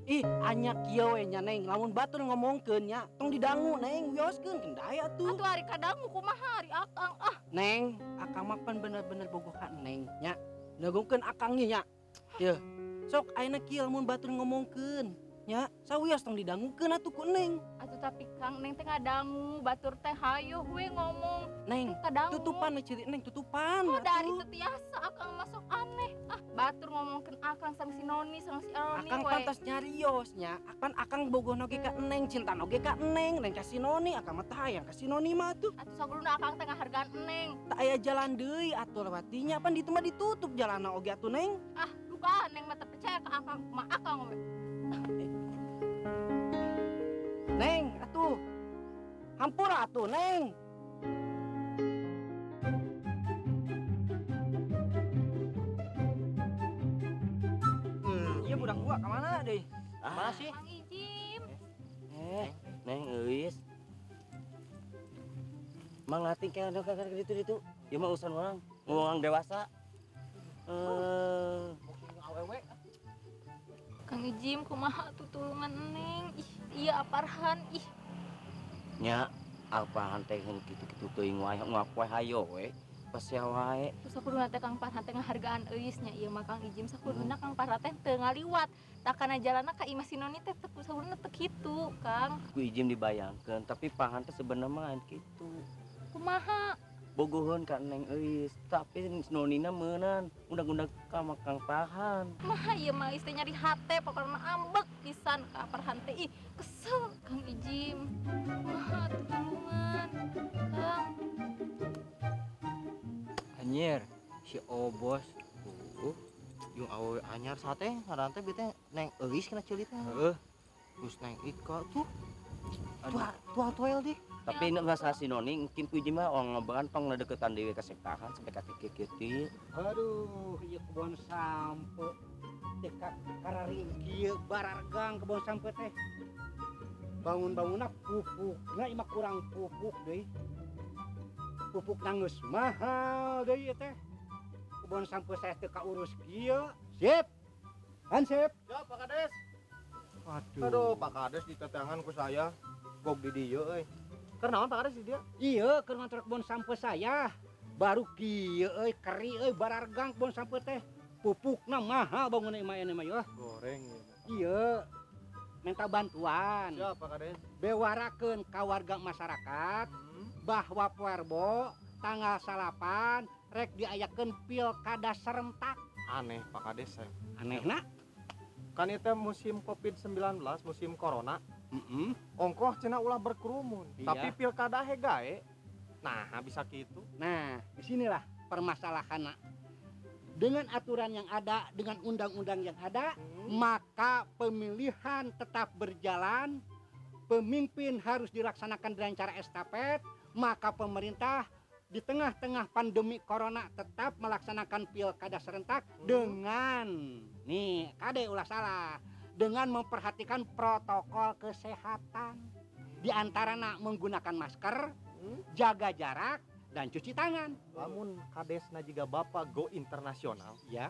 Ih, anya kieu we nya Neng, lamun batur ngomongkeun nya, tong didangu Neng, wioskeun kendaya atuh. Atuh ari kadangu kumaha ari akang ah. Neng, akang mah pan bener-bener bogoh ka Neng nya. Nagongkeun akang nya. Yeuh. Sok ayeuna kieu lamun batur ngomongkeun nya, sawios tong didangukeun atuh ku Neng. Atuh tapi Kang, Neng teh ngadangu, batur teh hayoh we ngomong. Neng, kadangu. Tutupan we ciri Neng, tutupan. Oh, dari teu tiasa akang masuk aneh. Ah, batur ngomongkeun akang sama si Noni sama si Eroni akang we. Pantas nyarios nya. Apan akang bogoh oge ka Neng, cinta oge ka Neng, Neng ka si Noni, akang mah teh hayang ka si Noni mah atuh. Atuh sakuluna akang teh ngahargaan Neng. Teu aya jalan deui atuh lewat dinya, pan ditu mah ditutup jalanna oge atuh Neng. Ah, duka Neng mah teu percaya ka akang, kumaha akang we. Neng, atuh. Hampura atuh, Neng. Iya budak gua kemana deh? Ah. Mana sih? Mang Ijim. Neng euis. Mang ati kayak gitu ditu. Ieu mah urusan orang, ngomong dewasa. Awewe. Kang Ijim kumaha tuh tulungan Neng. Ih, iya aparhan ih. Nya aparhan teh kitu-kitu teuing wae nguap wae hayo we. Pasea wae. Terus sakuduna teh Kang Parhan teh ngahargaan euis nya ieu mah Kang Ijim sakuduna Kang Parhan teh teu ngaliwat. Takana jalanna ka imah si Noni teh teu sakuduna teu kitu, Kang. Ku Ijim dibayangkeun, tapi Parhan teh sebenarnya mah lain kitu. Kumaha? Bogoheun ka Neng euis, tapi Nonina meunang undang-undang ka Kang Parhan. Mah ieu mah geus teh nyari hate pokona mah ambek pisan ka Parhan teh. Ih, kesel Kang Ijim. Kumaha tuh tulungan, Kang. Anjir, si Obos. Jeung awewe anyar sate ngaran teh bieu teh Neng Euis kana ceuli teh. Heeh. Terus Neng Ika tuh. Tua tuel deh. Tapi nek masalah si Noni mungkin ku mah orang ngeberan tong deketan dewe ka sektahan sampai ka kieu-kieu. Aduh, ieu kebon sampe teh kararing kieu barargang kebon sampe teh. Bangun-bangunna pupukna ieu mah kurang pupuk deui. Pupuk geus mahal deui ieu teh. Kebon sampe saya teu kaurus kieu. Sip. Hansip. Ya, Pak Kades. Aduh. Aduh, Pak Kades ditetangan ku saya. Gog di dieu euy. Keur naon Pak Kades di dieu? Iya, keur ngantor kebon sampe saya. Baru kieu euy, keri euy barargang kebon sampe teh. Pupukna mahal bangun imah ieu mah yeuh. Goreng ieu. Iya. Minta bantuan. Siap, Pak Kades. Bewarakeun ka warga masyarakat bahwa Puerbo tanggal 8 rek diayakeun pilkada serentak. Aneh Pak Kades saya. Anehna? Kan itu musim Covid-19, musim corona. Ongkoh cenah ulah berkerumun. Iya. Tapi pilkada he gae. Nah, bisa gitu. Nah, disinilah permasalahan. Dengan aturan yang ada, dengan undang-undang yang ada, maka pemilihan tetap berjalan. Pemimpin harus dilaksanakan dengan cara estafet, maka pemerintah di tengah-tengah pandemi corona tetap melaksanakan pilkada serentak dengan nih, kade ulah salah, dengan memperhatikan protokol kesehatan. Di antaranya menggunakan masker, jaga jarak, dan cuci tangan. Lamun kadesna jiga bapak go internasional, ya.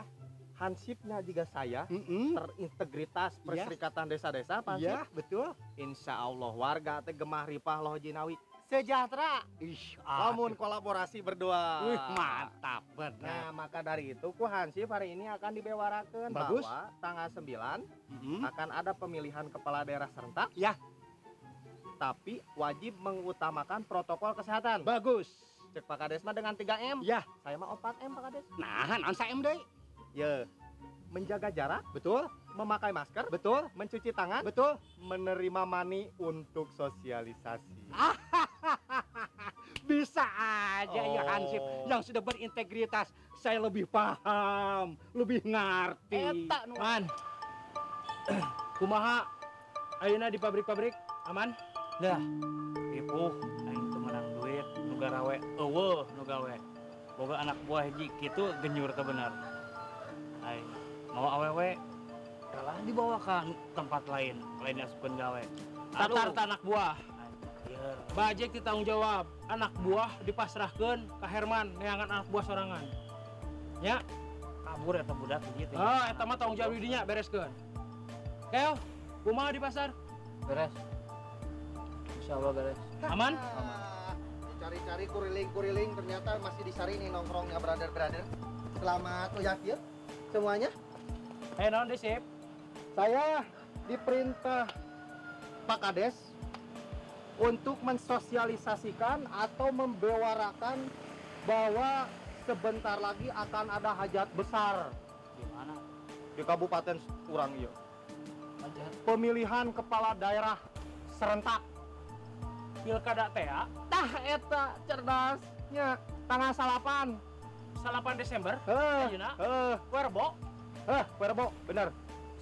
Hansipnya juga saya, terintegritas perserikatan desa-desa, Pak Hansip. Iya, betul. Insya Allah warga teh gemah ripah loh jinawi sejahtera. Ih, lamun kolaborasi berdua. Wih, mantap benar. Nah, maka dari itu ku Hansip hari ini akan dibewarakan Bagus. bahwa tanggal 9 akan ada pemilihan kepala daerah serentak. Ya. Tapi wajib mengutamakan protokol kesehatan. Bagus. Cek Pak Kades mah dengan 3M. Ya. Saya mah 4M Pak Kades. Nah, naon 1M deui? Ya. Menjaga jarak, betul. Memakai masker, betul. Mencuci tangan, betul. Menerima money untuk sosialisasi. Bisa aja ya Hansip yang sudah berintegritas, saya lebih paham, lebih ngerti. Eta nu man. Kumaha ayeuna di pabrik-pabrik aman? Dah. Ripuh aing teu meunang duit, nu garawe eueuh nu gawe. Boga anak buah hiji kitu genyur teh bener. Aing mau awewe kalah dibawa ke tempat lain, lain asupkeun gawe. Tatar anak buah. Anjir. Bajek ditanggung jawab, anak buah dipasrahkeun ka Herman neangan anak buah sorangan. Ya. Kabur eta budak hiji teh. Ah, eta mah tanggung jawab dinya bereskeun. Keo, kumaha di pasar? Beres. Insyaallah beres. Aman? Aman. Dicari-cari kuriling-kuriling ternyata masih di Sarine nongkrongnya brother-brother. Selamat uyak ya semuanya. Naon deui, Sip? Saya diperintah Pak Kades untuk mensosialisasikan atau membewarakan bahwa sebentar lagi akan ada hajat besar. Di mana? Di Kabupaten urang ieu. Pemilihan kepala daerah serentak. Pilkada teh ya? Tah eta cerdasnya tanggal 8. 8 Desember? Heeh. Poe Rebo? Heh, poe Rebo, bener.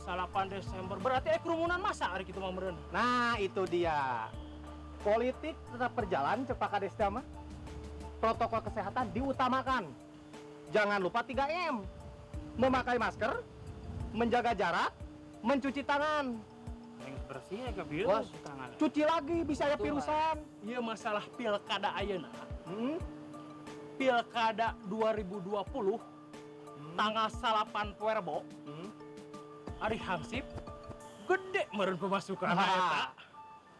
8 Desember berarti kerumunan masa hari kitu mah meureun. Nah, itu dia. Politik tetap berjalan cek Pak Kades teh mah. Protokol kesehatan diutamakan. Jangan lupa 3M. Memakai masker, menjaga jarak, mencuci tangan. Yang bersih ya ke virus tangan. Cuci lagi bisa ya virusan. Iya masalah pilkada ayeuna. Pilkada 2020 tanggal 8 poe Rebo. Ari Hansip gede meureun pemasukan eta.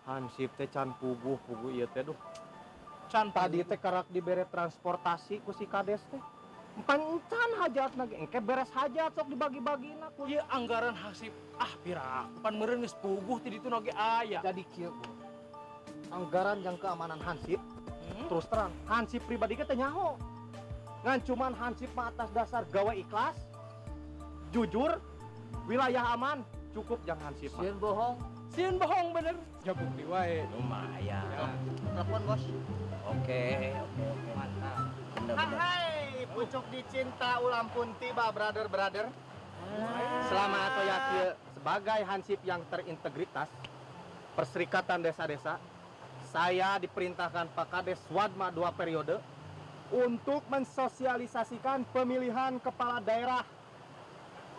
Hansip teh can puguh puguh ieu teh duh. Can tadi teh karak dibere transportasi ku si Kades teh. Pancan hajatna ge engke beres hajat sok dibagi-bagina ku ieu anggaran Hansip ah pira pan meureun geus puguh ti ditu oge aya. Jadi kieu Bu. Anggaran yang keamanan Hansip terus terang Hansip pribadi ge teh nyaho. Ngan cuman Hansip mah atas dasar gawe ikhlas, jujur, wilayah aman, cukup jang Hansip mah. Sieun bohong. Sieun bohong bener. Ya bukti wae. Lumayan. Telepon bos. Oke. Mantap. Bener. Hai, pucuk dicinta ulang pun tiba brother-brother. Selama atau yakin sebagai Hansip yang terintegritas, Perserikatan Desa-Desa, saya diperintahkan Pak Kades Wadma 2 periode untuk mensosialisasikan pemilihan kepala daerah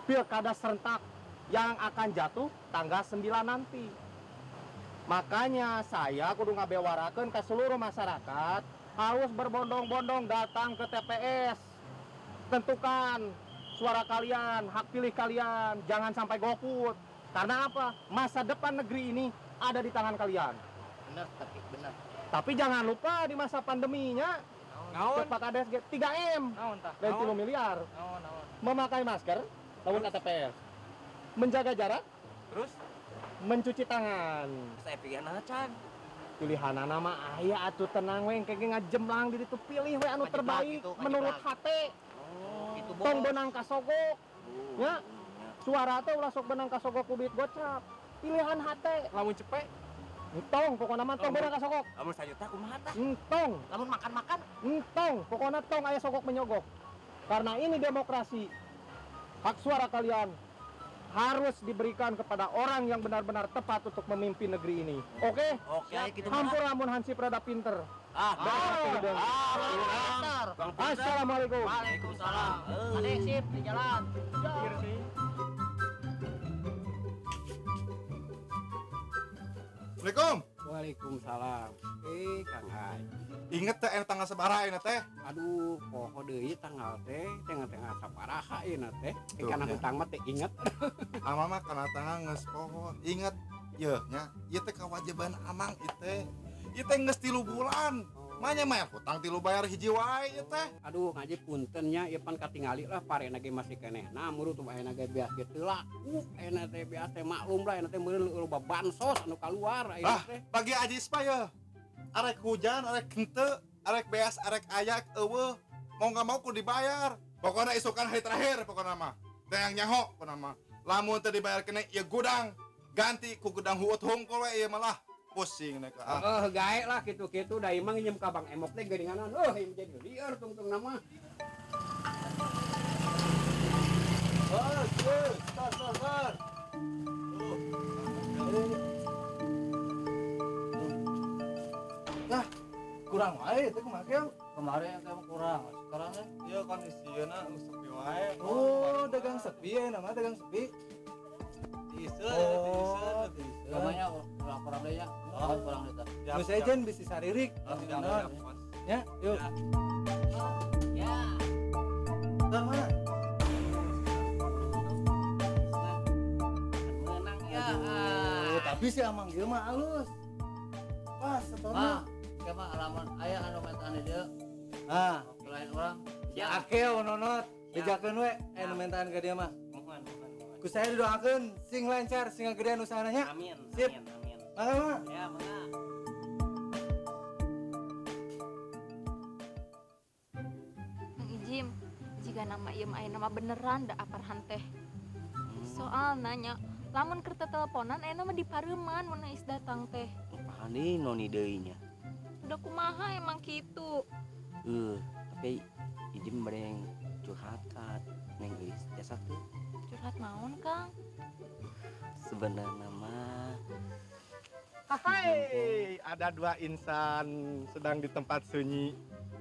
Pilkada serentak yang akan jatuh tanggal 9 nanti. Makanya saya kudu ngabewarakeun ke seluruh masyarakat harus berbondong-bondong datang ke TPS. Tentukan suara kalian, hak pilih kalian, jangan sampai golput. Karena apa? Masa depan negeri ini ada di tangan kalian. Benar, tapi benar. Tapi jangan lupa di masa pandeminya, Pak Kades 3M, dan 3 miliar. Memakai masker, lawan TPS. Menjaga jarak, terus mencuci tangan. Saya pilihan acan. Pilihanana mah aya atuh tenang we engke ge ngajemlang di ditu pilih we anu terbaik gitu, menurut hate. Oh, gitu, tong benang kasogok. Nya. Suara teh ulah sok benang kasogok ku duit gocap. Pilihan hate. Lamun cepet entong pokona mah tong benang kasogok. Lamun sajuta kumaha tah? Entong. Lamun makan-makan entong, pokona tong aya sogok menyogok. Karena ini demokrasi. Hak suara kalian harus diberikan kepada orang yang benar-benar tepat untuk memimpin negeri ini. Oke? Oke, gitu. Hampur lamun Hansip rada pinter. Assalamualaikum. Waalaikumsalam. Adek sip di jalan. Assalamualaikum. Waalaikumsalam. Kang Haji. Inget teh tanggal sabaraha ayeuna teh? Aduh, poho deui tanggal teh, tengah-tengah sabaraha ayeuna teh. Kana hutang mah teh inget. Amang mah kana tanggal geus poho. Inget yeuh nya, ieu teh kewajiban amang ieu teh. Ieu teh geus 3 bulan. Manya mah hutang 3 bayar hiji wae ieu teh. Aduh, ngaji punten nya ieu pan katingali lah parena ge masih keneh. Nah, murut ayeuna ge beas ge teu laku. Ayeuna teh beas teh maklum lah ayeuna teh meureun loba bansos anu kaluar ayeuna teh. Bagi Ajis mah yeuh. Arek hujan, arek henteu, arek beas, arek ayak, eueuh, mau nggak mau kudu dibayar. Pokoknya isukan hari terakhir pokoknya mah. Teh yang nyaho pokoknya mah. Lamun teu dibayar kene ieu gudang, ganti ku gudang huut hungkul we ieu malah. Pusing nek ah. Gae lah kitu-kitu da imang nyeum ka Bang Emok teh geuninganan. Ieu jadi lieur tungtung nama. Sor. Nah, kurang wae teh kumaha kieu? Kemarin teh kurang, sekarang teh ieu kondisina sepi wae. Oh, dagang sepi ya nama dagang sepi. Oh, namanya kurang deh ya. Kurang deh tah. Geus ejen bisi saririk. Ya, yuk. Ya. Tar mana? Tapi si Amang ieu mah alus. Pas setorna. Mah, mah alaman aya anu mentaan dieu. Ah, lain urang. Si Akeo nonot, bejakeun we aya nu mentaan ka dieu mah. Mohon. Ku saya didoakeun sing lancar, sing ngagedean usahana nya. Amin. Sip. Amin. Mangga mah. Ya, mangga. Kang Ijim, jika nama ieu mah aya nama beneran da Aparhan teh. Soal nanya, lamun keur teleponan aya nama di pareuman mun Ais datang teh. Apaan noni deui nya? Udah kumaha emang kitu. Tapi Ijim bade yang curhat ka Neng Euis jasa teu. Curhat naon, Kang? Sebenarnya mah Hai, ada dua insan sedang di tempat sunyi.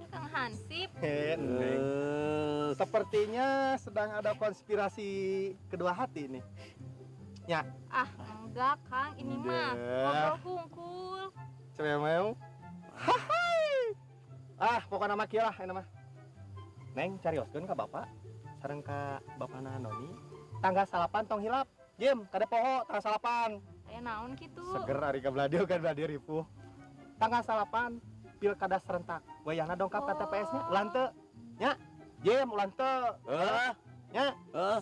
Kang Hansip. Neng. Sepertinya sedang ada konspirasi kedua hati nih. Ya. Ah, enggak, Kang. Ini mah ngobrol hungkul. Cewek. Hai. Ah, pokoknya mah kieu lah eta mah. Neng carioskeun ka bapak sareng ka bapana Noni. Tanggal 8 tong hilap. Jim, kade poho tanggal 8. Aya naon kitu? Seger ari ka beladio kan beladio ripuh. Tanggal 8 pilkada serentak. Wayahna dongkap ka TPS-nya ulah teu. Nya. Jim ulah teu. Nya.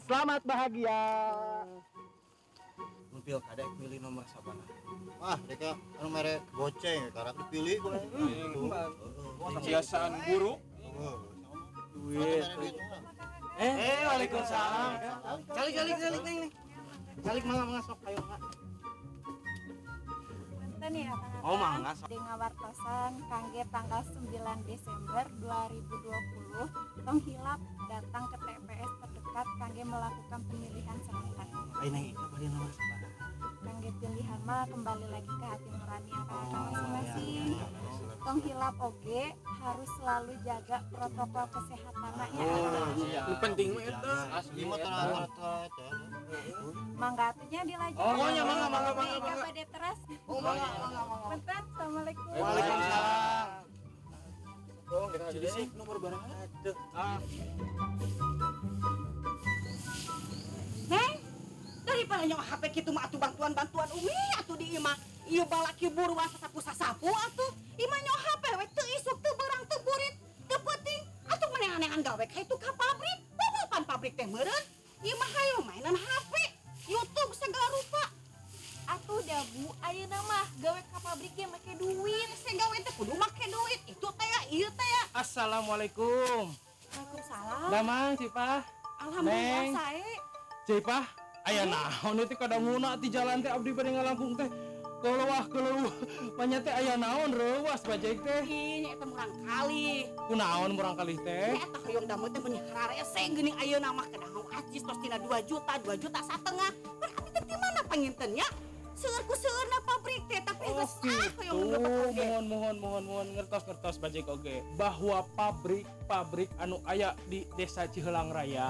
Selamat bahagia. Mun pilkada milih nomor sabaraha? Wah, mereka anu mere goceng karak dipilih gue. Kebiasaan buruk. Duit. Waalaikumsalam. Calik neng. Calik mangga sok ayo mangga. Punten ya Kang. Oh mangga sok. Di ngawartosan kangge tanggal 9 Desember 2020 tong hilap datang ke TPS terdekat kangge melakukan pemilihan serentak. Ai neng itu bari nomor sabaraha? Kangge pilihan mah kembali lagi ke hati nurani akang masing-masing. Tong hilap oge harus selalu jaga protokol kesehatan nya. Oh, penting mah eta. Asli mah tara. Mangga atunya dilajeng. Oh, nya mangga. Bade teras. Oh, mangga. Punten, assalamualaikum. Waalaikumsalam. Jadi sih nomor baraha? Ah. Neng, daripada nyok HP kitu mah atuh bantuan-bantuan umi atuh di imah. Ieu balaki buruan sasapu-sasapu atuh. Imah nyok HP we teu isuk teu beurang teu burit teu peuting. Atuh maneh-anehan gawe ka itu ka pabrik. Pan pabrik teh meureun. Ieu mah hayo mainan HP, YouTube segala rupa. Atuh da Bu, ayeuna mah gawe ka pabrik ge make duit. Saya gawe teh kudu make duit. Itu teh ya, ieu teh ya. Assalamualaikum. Waalaikumsalam. Damang Cipah. Alhamdulillah sae. Cipah, aya naon teh kadanguna ti jalan teh abdi bade ngalangkung teh. Kelewah manya teh aya naon reuwas bajek teh. Ih, nya eta murang kali. Kunaon murang kali teh? Nya eta hoyong damel teh meuni hararese geuning ayeuna mah kedah acis tos tina 2 juta, 2 juta satengah. Pan abdi teh ti mana panginten nya? Seueur ku seueurna pabrik teh tapi geus ah hoyong lebet oge. Mohon ngertos-ngertos bajek oge bahwa pabrik-pabrik anu aya di Desa Ciheulang Raya.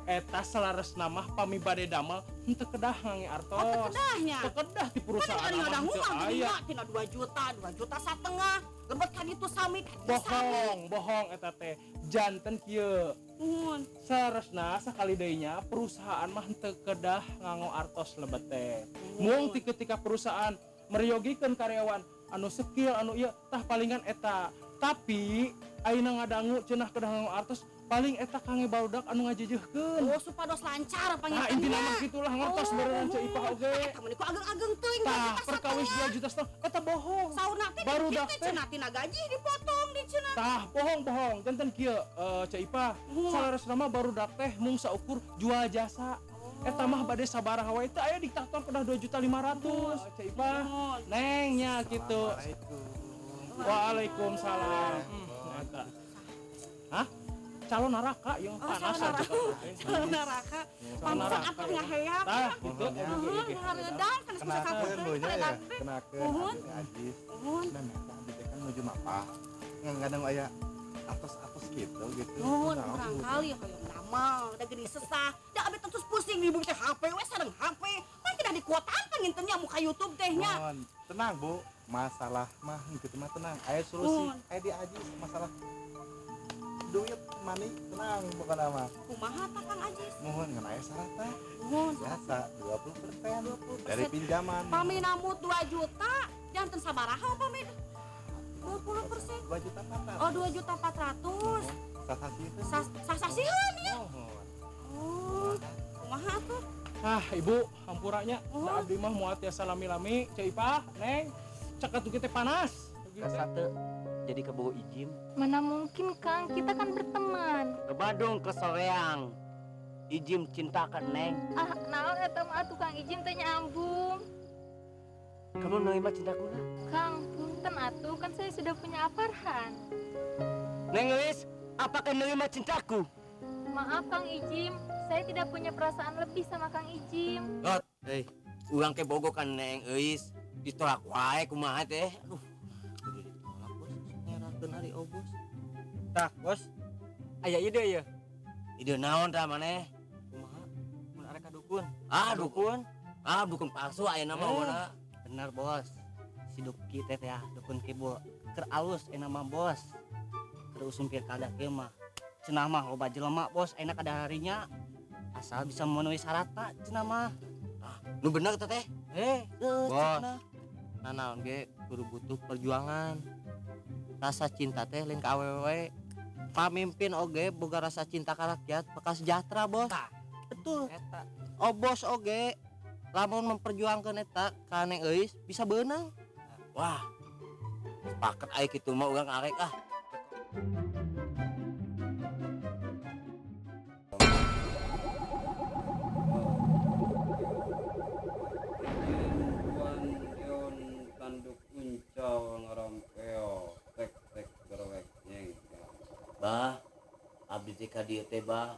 Eta selaresna mah pami bade damel henteu kedah ngange artos. Oh, teu kedahnya. Teu kedah di perusahaan mah teu aya. Tina 2 juta, 2 juta satengah. Lebet ka ditu sami. Bohong eta teh. Janten kieu. Nuhun. Saleresna sakali deui nya perusahaan mah henteu kedah nganggo artos lebet teh. Mung ti ketika perusahaan meryogikeun karyawan anu skill anu ieu tah palingan eta. Tapi ayeuna ngadangu cenah kedah nganggo artos paling eta kangge barudak anu ngajejeuhkeun. Oh, supados lancar panginten. Tah intina mah kitulah ngertos beureunan Ceu Ipah oge. Eta mah ku ageng-ageng teuing 2 juta. Perkawis 2 juta setengah eta bohong. Saurna teh barudak teh cenah tina gaji dipotong di cenah. Tah bohong janten kieu Ceu Ipah. Saleresna mah barudak teh mung saukur jual jasa. Eta mah bade sabaraha wae teh aya diktator kedah 2.500.000. Ceu Ipah. Neng nya kitu. Waalaikumsalam. Eta. Hah? Calon neraka yang panas aja. Calon neraka. Pantesan apa ngaheap. Tah, gitu. Ngareudang kan geus sasapu teh. Kenakeun. Nuhun. Ajis. Nuhun. Nah, eta abdi teh kan nuju mapah. Ngadang aya atos-atos gitu. Nuhun, kurang kali hoyong damel, da geuning sesah. Da abdi terus pusing di bumi teh HP we sareng HP. Mah tidak dikuotaan panginten nya muka YouTube teh nya. Tenang, Bu. Masalah mah gitu mah tenang. Aya solusi. Aya di Ajis masalah Duit money tenang pokona mah. Kumaha tah Kang Ajis? Mohon ngan aya syaratna. Mohon. Biasa 20% dari pinjaman. Pami namut 2 juta, janten sabaraha pami? 20%. 2 juta 400. Oh, 2 juta 400. Sasasieun. Sasasieun ya. Oh. Kumaha atuh? Ah, Ibu, hampuranya. Da abdi mah moal tiasa lami-lami, Ceu Ipah, Neng. Cek atuh kieu panas. Rasa teu jadi kabogoh Ijim. Mana mungkin Kang, kita kan berteman. Ke Bandung ke Soreang. Ijim cinta ka Neng. Ah, naon eta mah atuh Kang Ijim teh nyambung. Kamu nerima cintaku nggak? Kang, punten atuh kan saya sudah punya Farhan. Neng Elis, apakah nerima cintaku? Maaf Kang Ijim, saya tidak punya perasaan lebih sama Kang Ijim. Lot, urang ke bogo kan Neng Elis, ditolak wae kumaha teh. Aduh, kudu ditolak bos, ngerakeun ari obos. Tah, bos. Aya ide ya. Ide naon tah maneh? Kumaha? Mun arek ka dukun. Ah, dukun. Ah, dukun palsu ayeuna mah mana. Bener bos, si Duki teh ya, dukun kibul. Keur alus enak mah bos. Keur usum pilkada kieu mah. Cenah mah loba jelema bos, enak ada harinya. Asal bisa memenuhi syaratna cenah mah. Ah, nu bener teh teh? Bos. Nanaon ge kudu butuh perjuangan. Rasa cinta teh lain ka awewe. Pamimpin oge boga rasa cinta ka rakyat, bakal sejahtera bos. Tah, betul. Eta. Obos oge lamun memperjuangkan eta ka Neng Euis bisa beunang. Wah. Sepakat aya kitu mah urang arek ah. Tuan Deon tanduk uncau ngarampeo tek tek berwek nyeng. Bah, abdi teh ka dieu teh bah.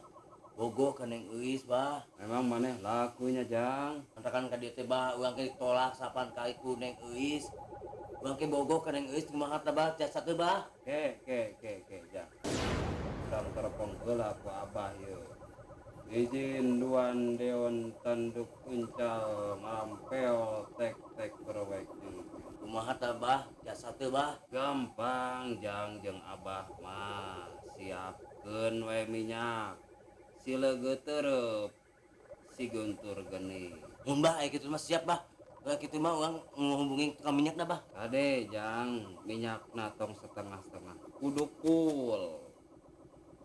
Bogoh ka Neng Euis bah. Memang maneh lakunya Jang. Antakan ka dieu teh bah, urang ge ditolak sapan kali ku Neng Euis. Urang ge bogoh ka Neng Euis kumaha tah bah, jasa teh bah. Ke ke ke ke Jang. Urang telepon heula ku Abah ieu. Izin Duan Deon tanduk uncal ngarampeo tek tek berwek nyeng. Kumaha tah bah, jasa teh bah. Gampang Jang jeung Abah mah siapkeun we minyak. Si leugeut tereup si guntur geni. Mun bah aya kitu mah siap bah. Aya kitu mah urang ngehubungin tukang minyak dah bah. Kade Jang, minyakna tong setengah-setengah. Kudu full.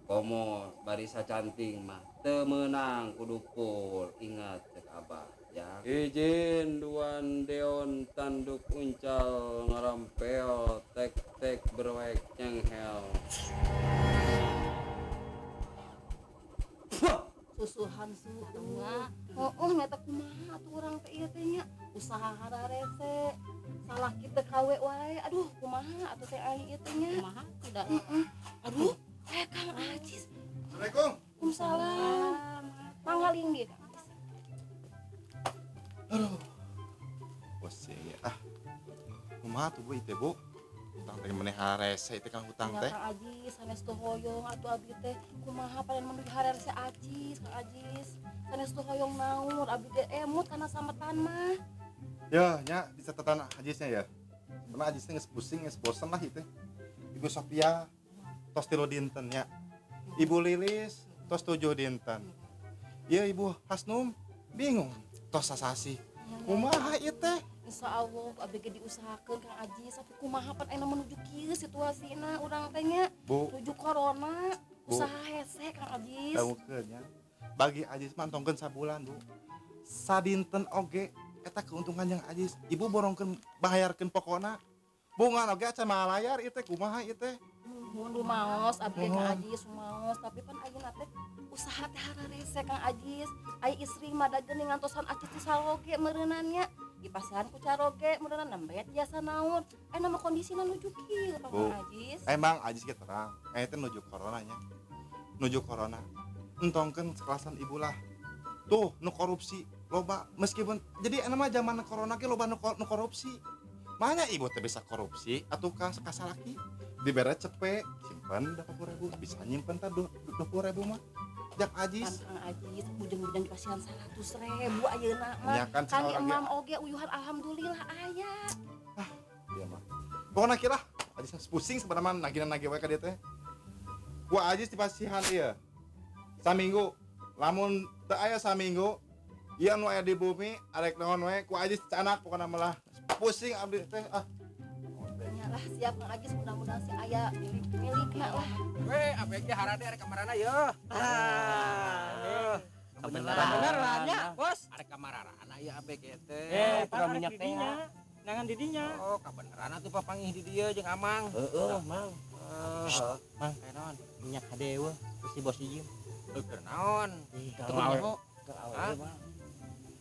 Komo barisa canting mah teu meunang kudu full. Ingat cek Abah ya. Izin Duan Deon tanduk uncal ngarampeo tek tek berwek cenghel. Susuhan suhu. Oh, nyata kumaha atuh urang teh ieu teh nya. Usaha hararese. Salah kita kawe wae. Aduh, kumaha atuh teh aing ieu teh nya. Kumaha tidak? Aduh, Kang Ajis. Assalamualaikum. Waalaikumsalam. Manggaling dia Kang Ajis. Aduh. Pusing ya. Ah. Kumaha tuh Bu ieu Bu? Hutang teh meneh harese teh kan hutang teh. Kang Ajis sanes teu hoyong atuh abdi teh kumaha paling menuju harese Ajis Kang Ajis. Sanes teu hoyong naon abdi teh emut kana sametan mah. Ya, nya di catatan Ajisnya ya. Karena Ajisnya geus pusing, geus bosen lah itu. Ibu Sofia tos 3 dinten nya. Ibu Lilis tos 7 dinten. Ieu Ibu Hasnum bingung tos sasasi. Kumaha ieu teh? Insya Allah abdi ge diusahakeun Kang Ajis tapi kumaha pan ayeuna menuju kieu situasina urang teh nya. Menuju corona, Bu. Usaha hese Kang Ajis. Dangukeun nya. Bagi Ajis mah entongkeun sabulan, Bu. Sadinten oge eta keuntungan yang Ajis. Ibu borongkeun bayarkeun pokona. Bunga oge acan malayar ieu teh kumaha ieu teh? Nuhun rumaos abdi Kang Ajis rumaos tapi pan ayeuna teh usaha teh hararese Kang Ajis. Ai istri mah da geuning ngantosan Ajis teh saloge meureunnan nya. Di pasaran ku caroge meureunnan nembe tiasa naon. Ayeuna mah kondisina nuju kieu Kang Ajis. Emang Ajis ge terang. Aya teh nuju corona nya. Nuju corona. Entongkeun sekelasan ibu lah. Tuh nu korupsi loba meskipun jadi ayeuna mah zaman corona ge loba nu korupsi. Mana ibu teh bisa korupsi atuh ka kasalaki dibere cepe simpen 20.000 bisa nyimpen tah 20.000 mah. Jak Ajis. Kang Ajis bujeng-bujeng dipasihan 100.000 ayeuna mah. Ya kan, Kang Imam oge uyuhan alhamdulillah aya. Ah, iya mah. Pokona kieu lah, Ajis pusing sebenarnya mah nagih-nagih wae ka dieu teh. Ku Ajis dipasihan ieu. Saminggu. Lamun teu aya saminggu, ieu nu aya di bumi arek naon we ku Ajis canak pokona malah pusing abdi teh ah. Nya lah siap Kang Ajis, mudah-mudahan si aya milikna lah. Weh, ABG harade arek kamarana ye. Ah. Kebenaran nya, Bos. Arek kamarana ieu ABG teh. Tukang minyak teh. Nangan di dinya. Oh, kabeneran atuh papanggih di dieu jeung Amang. Heeh, Mang. Heeh. Mang, naon? Minyak hade eueuh si Bos Ijim. Heuh, keur naon? Keur awewe, Mang.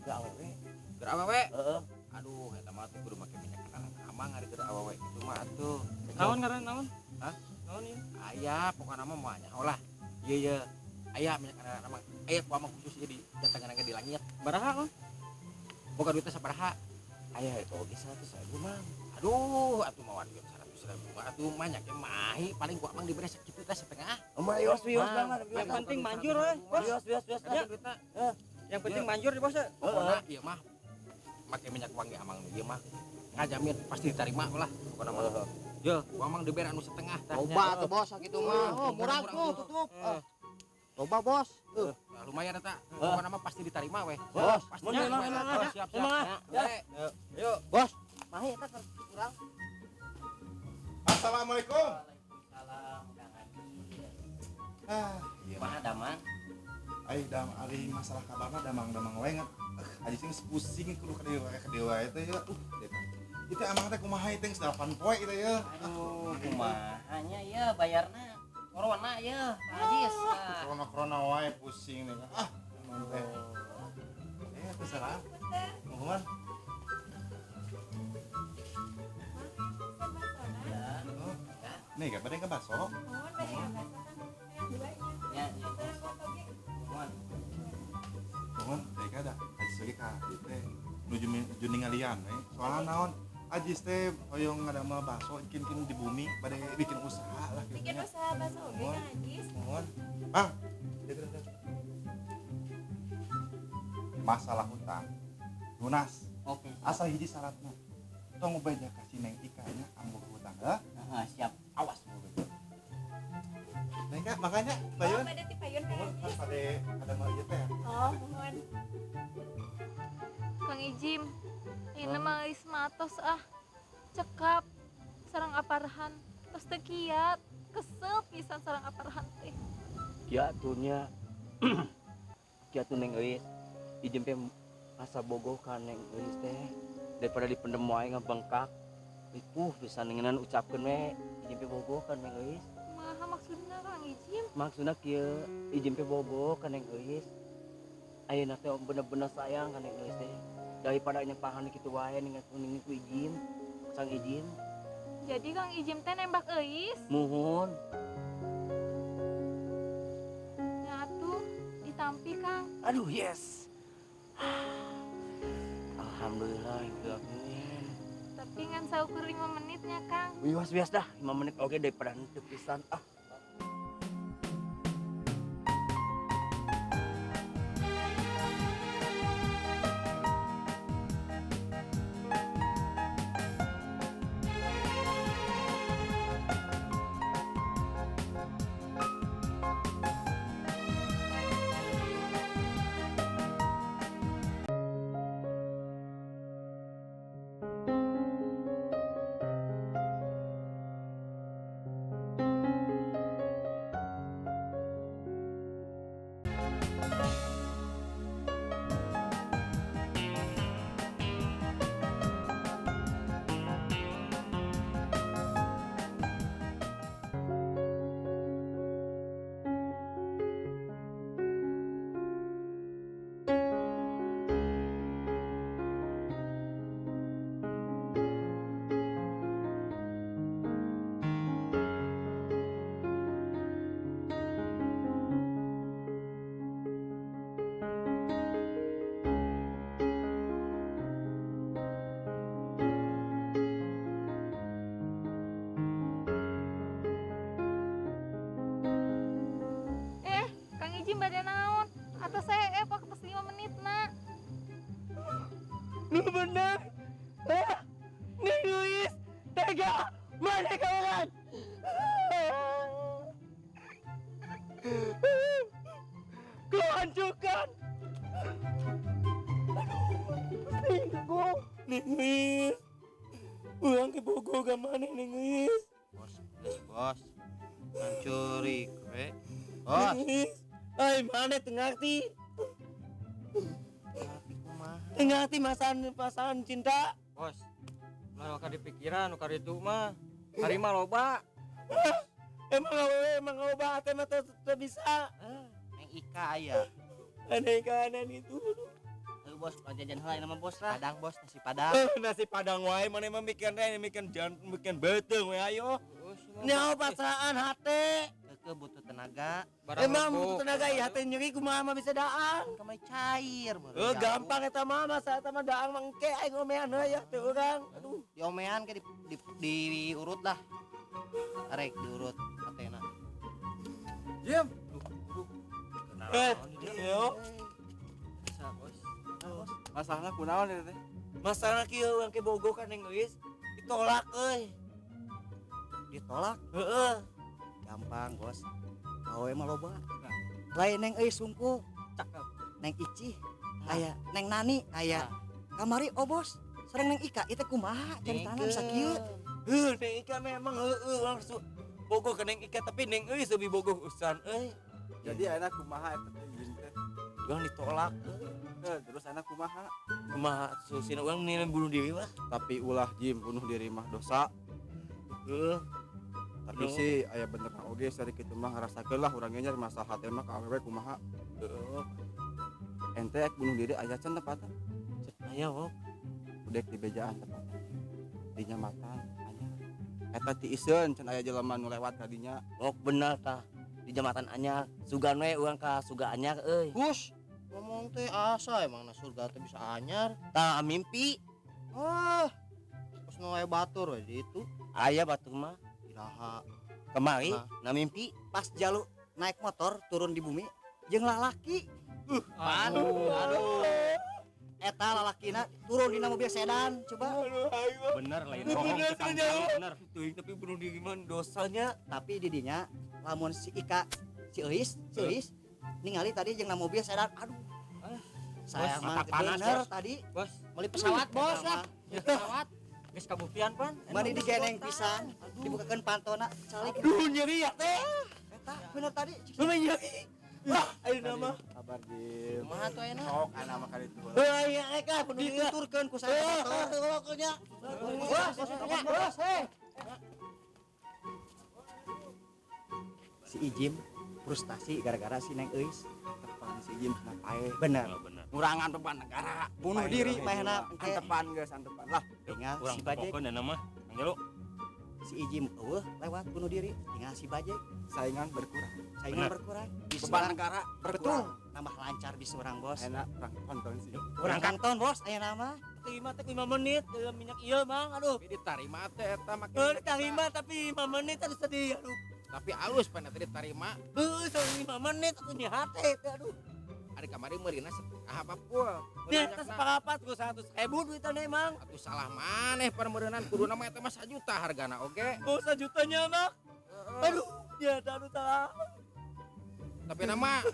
Keur awewe. Keur awewe? Heeh. Aduh, eta mah tuh kudu make minyak kenalan Amang ari keur awewe kitu mah atuh. Naon ngaran naon? Hah? Naon ieu? Aya, pokona mah moal nyaho lah. Ieu ye. Aya minyak kenalan Amang. Aya ku Amang khusus ieu di datangan di langit. Baraha, Mang? Boga duitna sabaraha? Aya eta oge 100.000, Mang. Aduh, atuh mawan duit 100.000 mah atuh banyak ge mahi paling ku Amang dibere sakitu teh setengah. Mah wios wios Mang. Yang penting manjur we, Bos. Wios wios wios. Ya. Duitna. Yang penting manjur di Bos. Pokona ieu mah make minyak wangi Amang nu ieu mah ngajamin pasti diterima lah pokona mah. Ye, ku Amang dibere anu setengah tah. Loba tuh bos sakitu mah. Oh, murah tuh tutup. Loba bos. Nah, lumayan eta. Pokona mah pasti diterima weh. Bos, pasti siap siap. Yuk, Bos. Mahi eta keur kurang. Assalamualaikum. Waalaikumsalam, Kang Ajis. Ah, iya. Kumaha damang? Ai dam ari masalah kabarna damang-damang wae ngat. Ajis geus pusing kudu ka dieu wae teh ya. Itu amang teh kumaha ieu teh geus 8 poe ieu teh ya. Aduh, kumaha nya ieu bayarna? Corona ya, Kang Ajis. Corona-corona wae pusing nih. Ah, amang teh. Teh salah. Mohon. Ya. Nih, gak bade ke baso. Mohon bade ka baso Kang. Hayang dua nya. Ya, ya. Mohon. Mohon, teh kada Ajis lagi ka ieu teh nuju ningalian we. Soalna naon? Ajis teh hoyong ngadamel baso kin-kin di bumi bade bikin usaha lah gitu Bikin nya. usaha baso oge Kang Ajis. Mohon. Bang, masalah hutang lunas. Oke. Asal hiji syaratna. Tong beja ka si Neng Ika nya ambo hutang heuh. Heeh, siap. Awas mau beja. Neng Ika, makanya payun. Oh, bade ti payun Kang Mohon Ajis. bade ada mau ieu teh. Oh, mohon. Kang Ijim, ini mah geus matos ah. Cekap sareng aparhan, tos teu kiat, kesel pisan sareng aparhan teh. Kieu atuh nya. Kieu atuh Neng Euis. Ijim teh asa bogoh ka Neng Euis teh daripada dipendem wae ngabengkak. Ripuh pisan ngeunaan ucapkeun we Ijim teh bogoh ka Neng Euis. Kumaha maksudna Kang Ijim? Maksudna kieu, Ijim teh bogoh ka Neng Euis. Ayeuna teh bener-bener sayang ka Neng Euis teh. Daripada nya pahan kitu wae ningal kuning ku Ijim, sang Ijim. Jadi Kang Ijim teh nembak Euis? Muhun. Nya atuh ditampi Kang. Aduh, yes. Alhamdulillah, amin. Tapi ngan saukur 5 menitnya Kang. Wios wios dah, 5 menit oge daripada henteu pisan ah. Ijim bade naon? Atau saya pak tos 5 menit na. Nu bener. Neng Euis tega mana kawan. Lanjutkan. Aduh, pusing Neng Euis. Urang ke bogoh ka maneh Neng Euis. Bos, geus bos. Mencuri we. Bos. Neng Euis. Ai maneh teu ngarti. Teu ngarti masaan cinta. Bos. Ulah ka dipikiran nu karitu mah. Hari mah loba. Emang awewe emang loba teh mah teu bisa. Neng Ika aya. Aneh kanan itu. Ayo bos, jajan heula nama bos lah. Padang bos, nasi padang. Nasi padang wae maneh mah mikir teh mikir jangan mikir beuteung we ayo. Nyaho pasraan hate. Keukeuh butuh tenaga. Emang butuh tenaga ieu hate nyeri kumaha mah bisa daang. Kamari cair. Gampang eta mah masa eta mah daang mah engke aing omean heula ya teu urang. Aduh, diomean ke diurut lah. Arek diurut hatena. Jim. Yo. Bisa, bos. Masalahna kunaon eta teh? Masalah kieu urang ke bogoh ka Neng Euis ditolak euy. Ditolak? Heeh. Gampang, bos. Awewe mah loba. Lain Neng Euis sungkul. Cakep. Neng Ici aya, Neng Nani aya. Kamari oh bos, sareng Neng Ika ieu teh kumaha caritana bisa kieu? Heuh, Neng Ika memang heueuh langsung bogoh ka Neng Ika tapi Neng Euis lebih bogoh usan euy. Jadi ayeuna kumaha eta teh jeung teh? Urang ditolak. Terus ayeuna kumaha? Kumaha susina urang nilai bunuh diri mah. Tapi ulah Jim bunuh diri mah dosa. Heuh. Tapi sih aya bener oge sari kitu mah ngarasakeun lah urang ge nya masalah hate mah ka awewe kumaha. Heeh. Ente ek bunuh diri aya can tempatna? Aya wok. Udek di bejaan tempatna. Di nyamatan anyar. Eta tiiseun can aya jelema nu lewat ka dinya. Wok bener tah. Di jembatan anyar, sugan we urang ka surga anyar euy. Hus, ngomong teh asa emang na surga teh bisa anyar. Tah mimpi. Ah. Terus nu aya batur we di itu. Aya batur mah. Iraha. Kemari na mimpi pas jalu naik motor turun di bumi jeung lalaki. Aduh, aduh. Eta lalakina turun dina mobil sedan coba. Aduh, ayo. Bener lain bohong tukang bener. Teuing tapi bunuh diri mah dosanya. Tapi didinya lamun si Ika, si Euis, ningali tadi jeung na mobil sedan. Aduh. Saya mah bener tadi. Bos, beli pesawat bos lah. Pesawat. Geus kabuktian pan. Mani digeneng pisan, dibukakeun pantona calik. Aduh nyeri ya teh. Eta bener tadi. Lu nyeri. Wah, ayeuna mah kabar Jim. Kumaha tuh ayeuna? Sok ana mah kali itu. Heuh, aya rek lah bunuh diri. Dituturkeun ku saya motor. Nya. Bos, bos, heh. Si Ijim frustasi gara-gara si Neng Euis. Antepan si Ijim cenah pae. Bener. Ngurangan beban negara. Bunuh diri paehna. Antepan geus antepan lah. Tinggal si Bajek. Urang mah. Kang Jalu. Si Ijim eueuh lewat bunuh diri, tinggal si Bajek. Saingan berkurang. Saingan berkurang. Beban negara berkurang. Betul. Nambah lancar bisa urang bos. Enak urang tonton sih. Urang kanton bos aya nama. Terima teh 5 menit dalam minyak ieu mang aduh. Tapi ditarima teh eta make. Heuh ditarima tapi 5 menit aduh sedih aduh. Tapi alus pan eta ditarima. Heuh 5 menit atuh nya hate teh aduh. Ari kamari meurina apa pul. Nya eta separapat ku 100.000 duitan emang. Atuh salah maneh parmeureunan kuduna mah eta mah 1 juta hargana oge. Oh 1 jutanya mah. Aduh, ya aduh salah. Tapi nama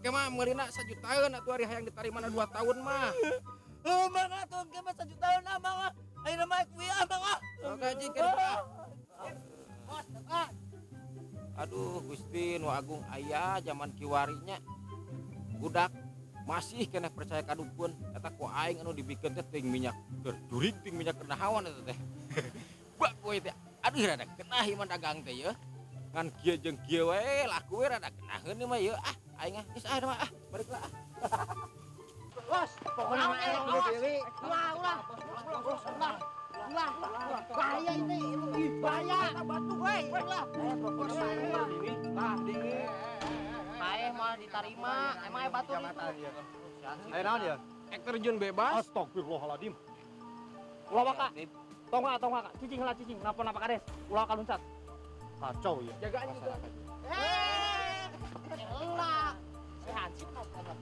ke mah meurina 1 jutaan atuh ari hayang ditarimana 2 tahun mah. Oh mang atuh ke mah 1 jutaan ah mang ah. Ayeuna mah kuy ah mang ah. Oke cing Bos, Pak. Aduh Gusti nu agung aya zaman kiwarinya. Budak masih keneh percaya ka dukun eta ku aing anu dibikeun teh teuing minyak keur jurig teuing minyak keur nahawan eta teh. Bak we teh aduh rada genah ieu mah dagang teh yeuh. Ngan kieu jeung kieu we laku we rada genaheun ieu mah yeuh ah aing ah geus ah mah ah balik lah ah. Bos, pokona mah elok bunuh diri. Ulah ulah. Ulah. Ulah. Bahaya ini, bahaya. Batu we, ulah. Tah dingin. Paeh mah ditarima, emang aya batur itu. Aya naon ya? Ek terjun bebas. Astagfirullahaladzim. Ulah waka. Tong waka, cicing lah cicing, nelpon apa kades. Ulah waka luncat. Kacau ya. Jagaan juga. Elah. Si Hansip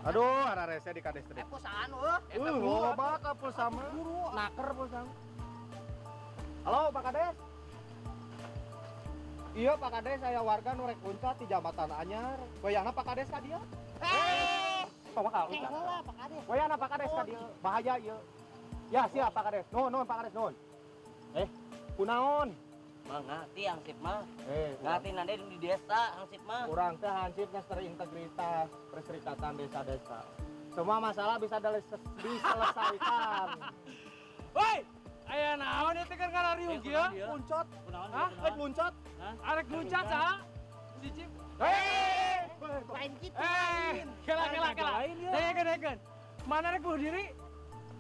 Aduh, ararese di kades teh. Pulsaan eueuh. Loba ka pulsa mah. Naker pulsa. Halo Pak Kades. Iya Pak Kades, saya warga nu rek luncat di jambatan anyar. Goyangna Pak Kades ka dieu. Tong bakal loncat. Heula Pak Kades. Wayana Pak Kades ka dieu. Bahaya ieu. Ya siap Pak Kades. Nuhun nuhun Pak Kades nuhun. Kunaon? Mah ngerti hansip mah. Ngerti nanti di desa hansip mah. Urang teh hansip geus terintegritas perserikatan desa-desa. Semua masalah bisa diselesaikan. Woi, aya naon ieu teh keur ngarariung kieu? Luncat. Hah? Rek luncat. Arek luncat saha? Si Cip. Lain kitu. Kela kela kela. Dengekeun dengekeun. Mana rek bunuh diri?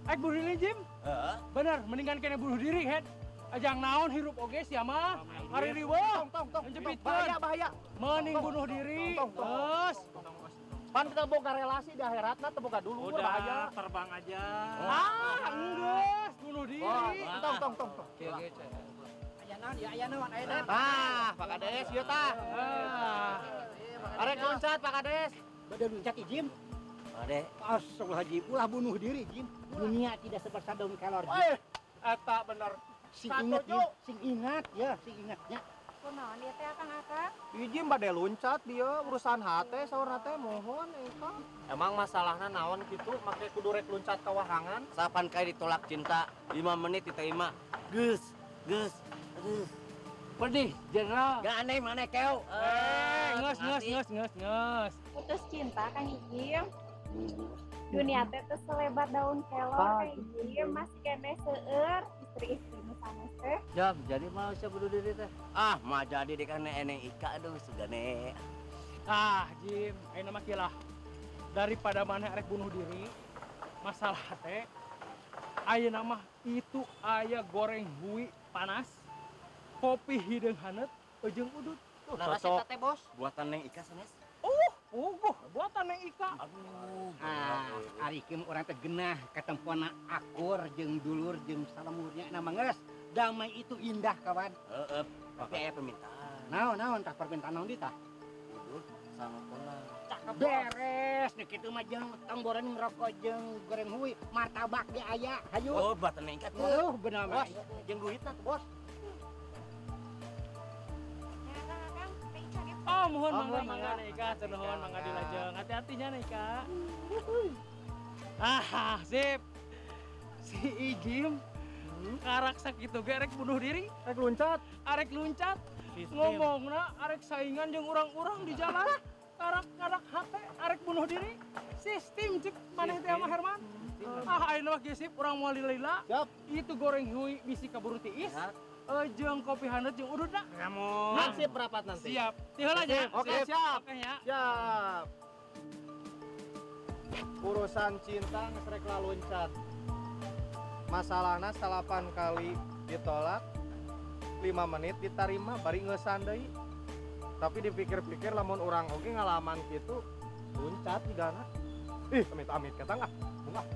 Rek bunuh diri Jim? Heeh. Bener, mendingan kene bunuh diri, Head. Ajang naon hirup oge sia mah. Ngaririweuh. Tong tong tong. Njepitkeun. Bahaya bahaya. Mending bunuh diri. Tong, tong, Terus. Pan teu boga relasi di akhiratna teu boga dulur Udah, bahaya. terbang aja. Ah, enggeus bunuh diri. Tong tong tong tong. Kieu ge cek. Aya naon ya aya naon aya naon. Ah, Pak Kades ieu tah. Ah. Arek loncat Pak Kades. Bade luncat Ijim. Ade. Astagfirullahaladzim, ulah bunuh diri Jim. Dunia tidak sebesar daun kelor Jim. Eh, eta bener. Sing ingat, Jim. Sing ingat ya, sing ingatnya. Kunaon ieu teh Akang-akang? Ijim bade luncat dia urusan hate saurna teh mohon eta. Emang masalahna naon kitu make kudu rek luncat ka wahangan? Sapan kali ditolak cinta, 5 menit diterima. Geus, geus, aduh. Pedih, jenderal. Gak aneh mana keo. Nges nges nges nges nges. Putus cinta Kang Ijim. Dunia teh teu selebar daun kelor Kang Ijim, masih keneh seueur istri-istri nu sanes teh. Jam, jadi mau siapa bunuh diri teh? Ah, mah jadi deh kan eneng Ika aduh sugane. Ah, Jim, ayeuna mah kieu lah. Daripada maneh arek bunuh diri, masalah teh ayeuna mah itu aya goreng hui panas, kopi hideung haneut, jeung udut. Nah, Cocok. eta teh bos. Buatan neng Ika sanes. Puguh, buatan Neng Ika. Aduh. Ah, ari kieu mah urang teh genah katempoana akur jeung dulur jeung salemurnya na mah geus. Damai itu indah kawan. Heeh, tapi aya permintaan. Naon naon tah permintaan naon di tah? Udut sama pola. Beres nu kitu mah jeung tong boran ngerokok jeung goreng hui, martabak ge aya. Hayu. Oh, buatan neng Ika tuh. Bener mah. Bos, jeung duitna tuh, bos. Ya Akang-akang, teh Ika ge. Oh, mohon Oh, mangga mohon, mangga mangga. Neng Ika, hatur nuhun mangga dilajeng. Hati-hatinya Neng Ika. Ah, sip. Si Ijim karak sakitu ge rek bunuh diri, Rek luncat. arek luncat, Sistem. ngomongna arek saingan jeung urang-urang di jalan. Karak-karak hate arek bunuh diri. Sistem cek maneh teh sama Herman. Ah, ayeuna mah kieu sip urang moal lila. Siap. Itu goreng hui bisi kaburu tiis. Jeung kopi haneut jeung udutna. Kamu. Hansip rapat nanti. Siap. Ti heula nya. Oke, siap. Oke nya. Siap. Urusan cinta geus rek laluncat. Masalahna 9 kali ditolak, 5 menit ditarima bari ngeusan deui. Tapi dipikir-pikir lamun urang oge ngalaman kitu luncat jigana. Ih, amit-amit kata ah. Bunga.